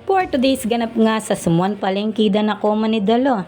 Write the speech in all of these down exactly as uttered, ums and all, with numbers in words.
For today's ganap nga, sa Sumuan palengki da na ko manidalo.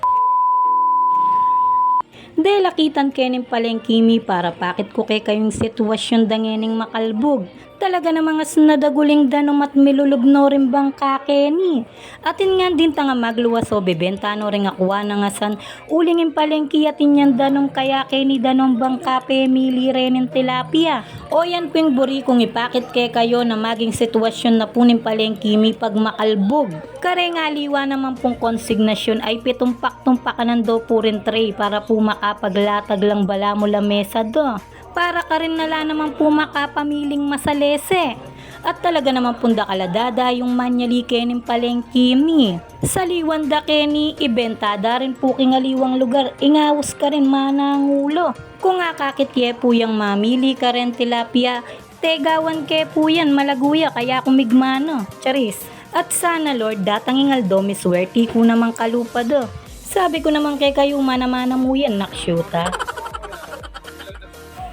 Dela kitan ke ning palengki mi para pakit ku kekayu ing sitwasyun da ngening makalbug. Talaga namang asna dagul ing danum at milulub no ring bangka keni. Atin ngan dintang a magluwas o bebenta no ring akua nang asan, uling ing palengki atin yang danum kaya keni danum bangka pemili rening tilapia. O yan pu ing buri kung ipakit kekayu na maging sitwasyun na pu ning palengki mi pag makalbug. Kareng aliwa naman pung konsignasyun ay pitumpak-tumpakan da pu ring tray para pu makapaglatag lang balamu lamesa da. Para karin na la naman pu makapamiling masalese. At talaga naman pung dakal a dadayung manyali kening palengki mi. Saliwan da keni, ibenta da rin pu king aliwang lugar, ing aus karin manangulo. Kung akakit ye pu yang mamili karen tilapia, tegawan ke pu yan, malagu ya, kaya ku migmana. Charis. At sana, Lord, datang ing aldo miswerti ku namang kalupa da. Sabi ku naman kekayu, mana-mana mu yan, nak shoot, ha?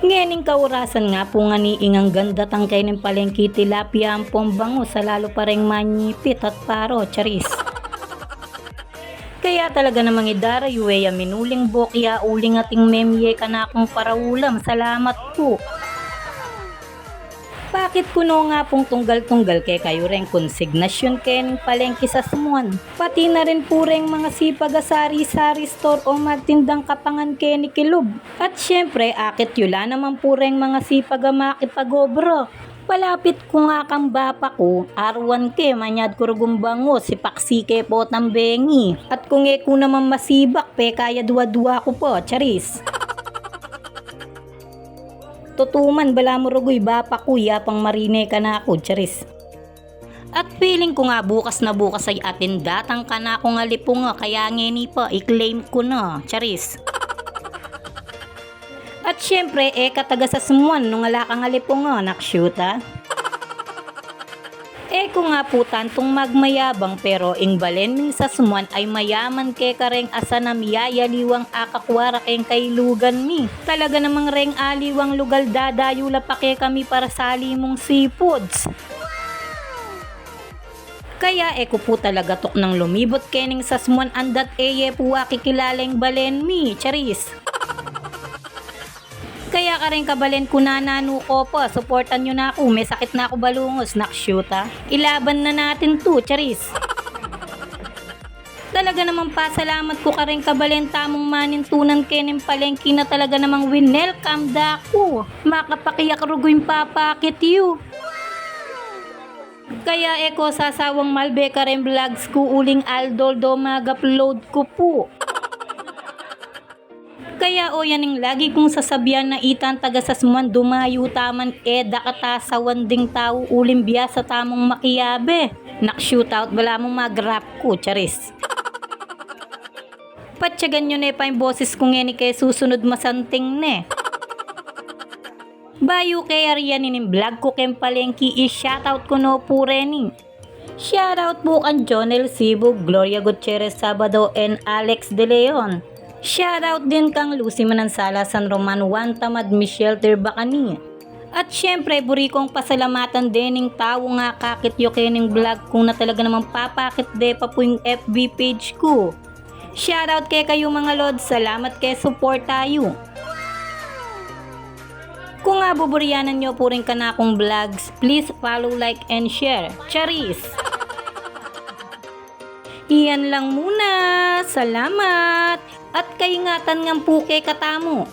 Ngening kaurasan nga pu ngeni, ing anggang datang keni ning palengki tilapia ampong bangus, a lalu pa reng manyipit at paro, charis. Kaya talaga namang idarayu e ya minuling bokya uling ating memie kanakung paraulam. Salamat pu. Pakit ku no nga pung tunggal-tunggal kekayu reng konsignasyun keng palengki sa Sumuan. Pati na rin pu reng mga sipag a sari-sari store o magtindang kapangan keni kilub. At syempre, akit yu la naman pu reng mga sipag a makipag-obra. Palapit ku nga kang bapa ku, aruan ke, manyad ku rugung bangus, ipaksi ke potang bengi. At kung e ku naman masibak, pekayadwa-dwa ku pa, charis. Tutuman, balamu rugu i bapa ku, ya pang marine kanaku, charis. At feeling ku nga bukas na bukas ay atin datang kanakung alipunga, kaya ngeni pa, i-claim ku na, charis. At syempre, e ka taga Sasmuan nung ala kang alipunga, nak shoot, ha? E ku nga pu tantung magmayabang, pero ing balen ming Sasmuan ay mayaman keka reng asan a miyayaliwang akakua ra keng kailugan mi. Talaga namang reng aliwang lugal dadayu la pa kekami para sa ali mung seafoods. Kaya e ku pu talaga tuknang lumibut kening Sasmuan andat e ye pu akikilala ing balen mi, charis. Kaya kareng kabalen ku, nananu ko pa, suportan yu na ku, me sakit na ku balungus, nak shoot, ha. Ilaban na natin tu, charis. Talaga namang pasalamat ku kareng kabalen tamung manintunan keni ning palengki na talaga namang winelcome da ku. Makapakiyak rugu ing papakit yu. Kaya e ko sasawang malbe kareng vlogs ku uling aldo-aldo mag-upload ku pu. Kaya o yan ing lagi kung sasabian na itang taga Sasmuan dumayu taman e da katasawan ding tau uling biasa tamung makiyabe. Nak shoot out, balamu mag-rap ku, charis. Patyagan yu ne pa ing boses ku ngeni ke susunud masanting ne. Bayu ke arian ining vlog ku keng palengki, i-shoutout ku no pu reni. Shoutout pu kang Jonel Sibug, Gloria Gutierrez Sabado, and Alex De Leon. Shoutout din kang Lucy Manansala San Roman, Juan Tamad, Michelle Terbacani. At syempre, buri kong pasalamatan din ing tau nga akakit yu kening vlog ku na talaga namang papakit de pa pu ing F B page ku. Shoutout kekayu, mga lods, salamat ke suporta yu. Kung abuburianan yu pu rin kanakung vlogs, please follow, like, and share. Charis! Iyan lang muna. Salamat! At kaingatan ngan pu kekatamu.